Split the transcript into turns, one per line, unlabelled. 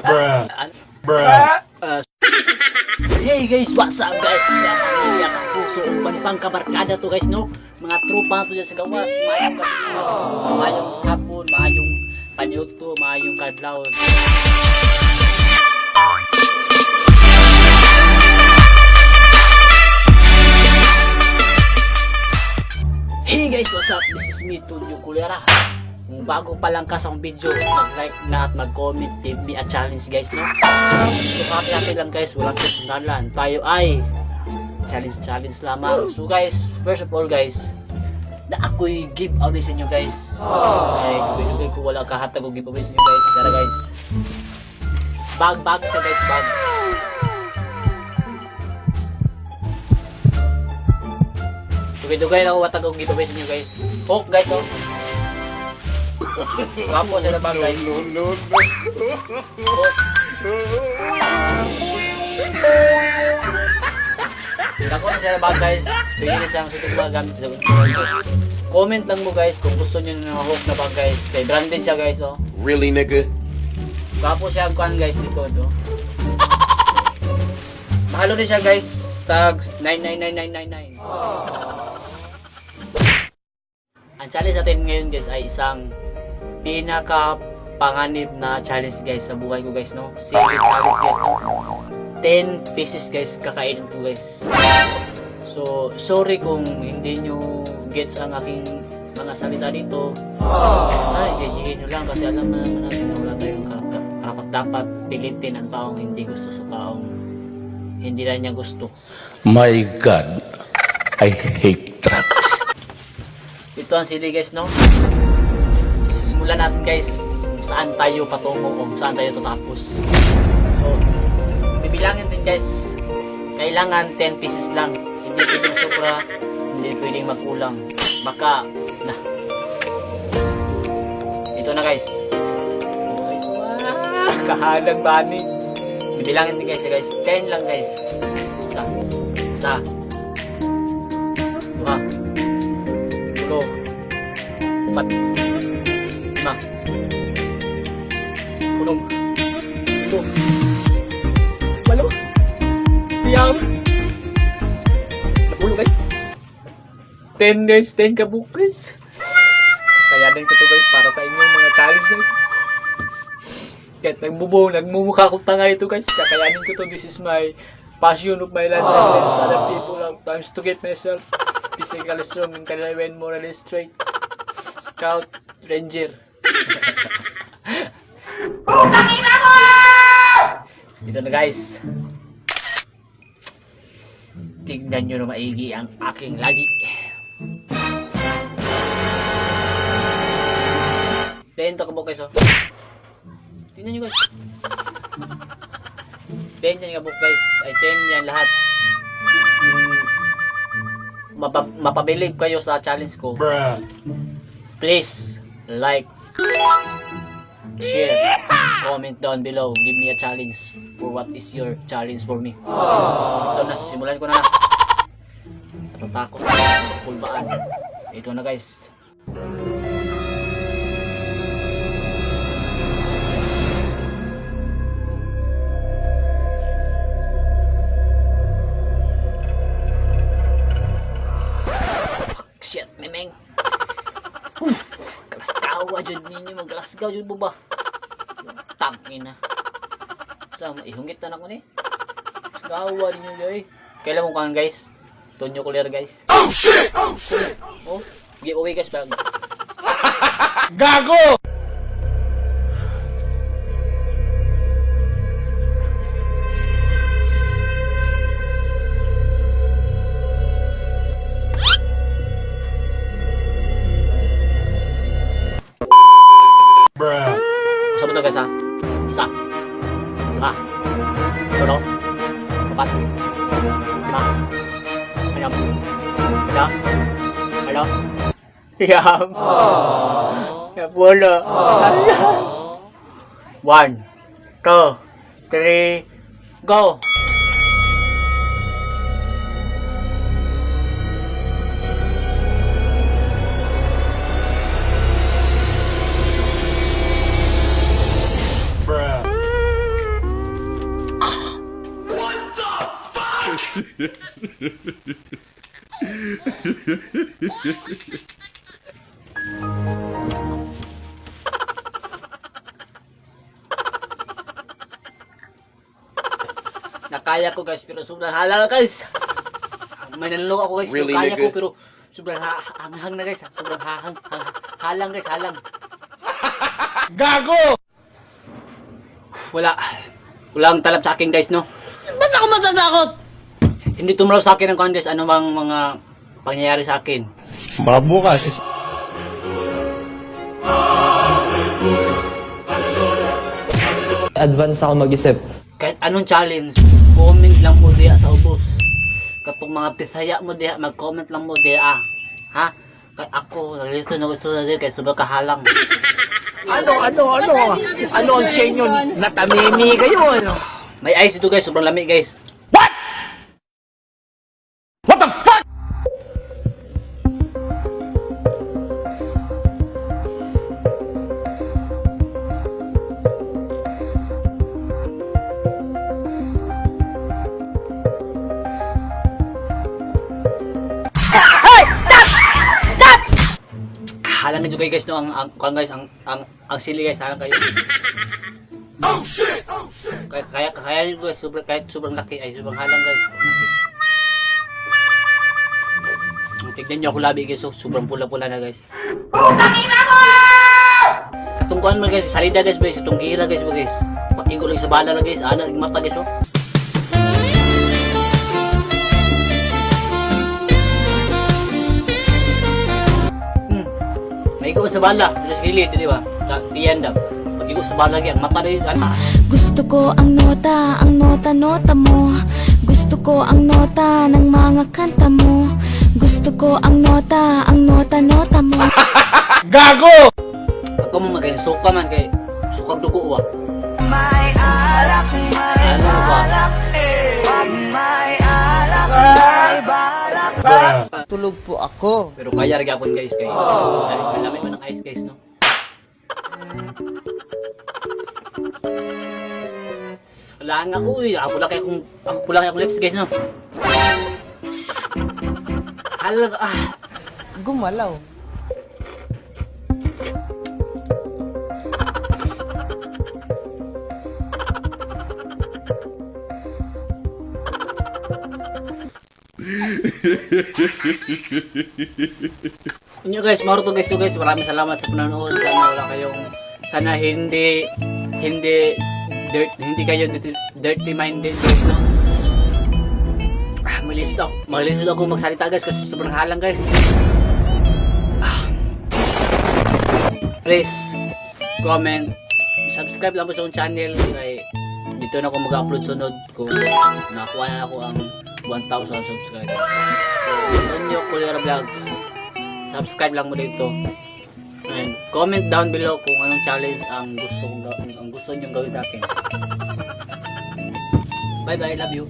Bruh. Bruh.
Hey guys, what's up guys? Kaya pamilya, kapuso, uban pang kabarkada to guys, no? Mga tropa to dyan sa gawas. Maayong gabi, maayong hapon, maayong panyuto, maayong kadlaw. Hey guys, what's up? This is me, Tonyo Kulera. Kung bago pa lang ka sa akong video, mag-like na at mag-comment, give me a challenge guys, no? So happy-happy lang guys, walang personalan. Tayo ay challenge-challenge lamang. So guys, first of all guys, na ako'y giveaway sa inyo guys. Ay, dugay-dugay ko wala kahatag og giveaway sa inyo guys. Tara guys. Bag, bag sa guys, bag. Dugay-dugay na ako watag og giveaway sa inyo guys. Hook guys, oh. Gwapo sila bag guys.
No, no, no.
Hook. Dako na sila bag guys. Pili na siyang sutong mga gamit sa comment lang mo guys kung gusto niyo ng hook na bag guys. Kay branded siya guys, oh.
Really, nigga?
Gwapo siya ang kuan guys dito, do. Mahalo din siya guys. Tags 999999. Ang challenge natin ngayon guys ay isang pinaka panganib na challenge guys sa buhay ko guys, no. Serious challenge guys, no. 10 pieces guys kakainin ko guys. So sorry kung hindi nyo gets ang aking mga salita dito. Ay, jajihin nyo lang kasi alam na naman natin na wala tayong karapat dapat pilitin ang taong hindi gusto sa taong hindi na niya gusto.
My God, I hate drugs.
Ito ang sili guys, no? Sisimulan natin guys kung saan tayo patungo o kung saan tayo tatapos. So, bibilangin din guys. Kailangan 10 pieces lang. Hindi pwedeng sobra, hindi pwedeng magkulang. Baka, na. Ito na guys. Wah, kahalag bani. Bibilangin din guys, guys. 10 lang guys. Isa. Isa. Dua. Tulo. Upat. Lima. Unom. Pito. Walo. Siyam. 10 guys. 10 guys. 10 kabuok guys. Kayanin ko to guys para sa inyo mga challenge guys. Kahit nagmumukha akong tanga ito guys. Kakayanin ko to. This is my passion of my life. And other people have times to get myself physically strong, mentally and morally straight. Scout, Ranger. Ito na guys. Tignan nyo na maigi ang aking lagi. 10 to kabuok guys, oh. Tignan nyo guys. 10 yan kabuok guys. Ay 10 yan lahat. Kung mapabilib kayo sa challenge ko,
Bruh.
Please like, share, comment down below. Give me a challenge for what is your challenge for me. Ito na, sisimulan ko na. Natatakot ako pulbaan. Ito na guys. Fuck, shit, memeng. Kalasgawa jud ninyo, magkalasgaw jud mo ba? Tangina. Sa ihungit na nako ni. Gawa ninyo yoy. Kailan mo kan guys? Tonyo Kuler guys. Oh shit! Oh shit! Oh, giveaway guys bag.
Gago!
Bruh.
Gusto mo to guys ha? Isa. Dua. Tulo. Apat. Lima. Anom. Pito. Walo. Siyam. 10. 1, 2, 3, go!
Bruh.
Nakaya ko, guys, pero sobrang halal, guys. May nanloko ako, guys, pero
Really,
kaya ko
nigga?
pero sobrang hanghang na, guys. Sobrang hahang, halang, guys, halang.
Gago!
Wala. Walang talab sa akin, guys, no?
Ba't ako matatakot?
Hindi tumalaw sa akin ang kuwan, guys, ano mang mga pangyayari sa akin.
Baka bukas.
Advance ako mag-isip.
Kahit anong challenge, comment lang mo diya sa ubos. Katong mga pisaya mo diya, mag-comment lang mo diya. Ha? Kay ako, naglito na gusto na diya, kay sobrang kahalang.
Ano, ano, ano? Ano ang sa inyo? Natamimi kayo, ano?
May ice dito, guys, sobrang lami, guys.
What? What the fuck?
Halang na kayo, guys, no, ang kuwan, guys, ang sili, guys, halang kayo. Oh shit! Oh shit! Kaya kaya kaya nyo, guys, sobrang kahit sobrang laki ay sobrang halang, guys. Sobrang laki. Tignan nyo ako labi, guys, so, sobrang pula-pula na, guys. Itong kuwan mo, guys, salida, guys, guys, itong gira, guys, guys. Patingo lang sa bala lang, guys, ana mata, guys, oh. Maigo sa bala, dito sa gilid, di ba? Sa tiyan daw. Pag igo sa bala, ang mata din, ana.
Gusto ko ang nota, ang nota-nota mo. Gusto ko ang nota ng mga kanta mo. Gusto ko ang nota, ang nota-nota mo.
Gago!
Ako mo magaling suka man kay sukag dugo wa. May alak, may ano ba?
Bruh.
Tulog po ako.
Pero kaya ra gyapon, guys, kay. Dahil lamig man ang ice, guys, no. Wala nga uy, ako pula kay akong lips, guys, no. Halag ah.
Gumalaw.
Inyo, guys, maro to, guys, so, guys, maraming salamat sa panonood. Sana wala kayong sana hindi hindi dirt hindi kayo dirty minded, guys, no. Ah, malisod ako. Malisod ako magsalita, guys, kasi sobrang halang, guys. Ah. Please comment, subscribe lang po sa akong channel kay dito na ako mag-upload sunod kung nakuha na ako ang 1,000 subscribers. So, Tonyo Culera Vlogs, subscribe lang mo dito and comment down below kung anong challenge ang gusto niyo gawin sa akin. Bye bye, love you.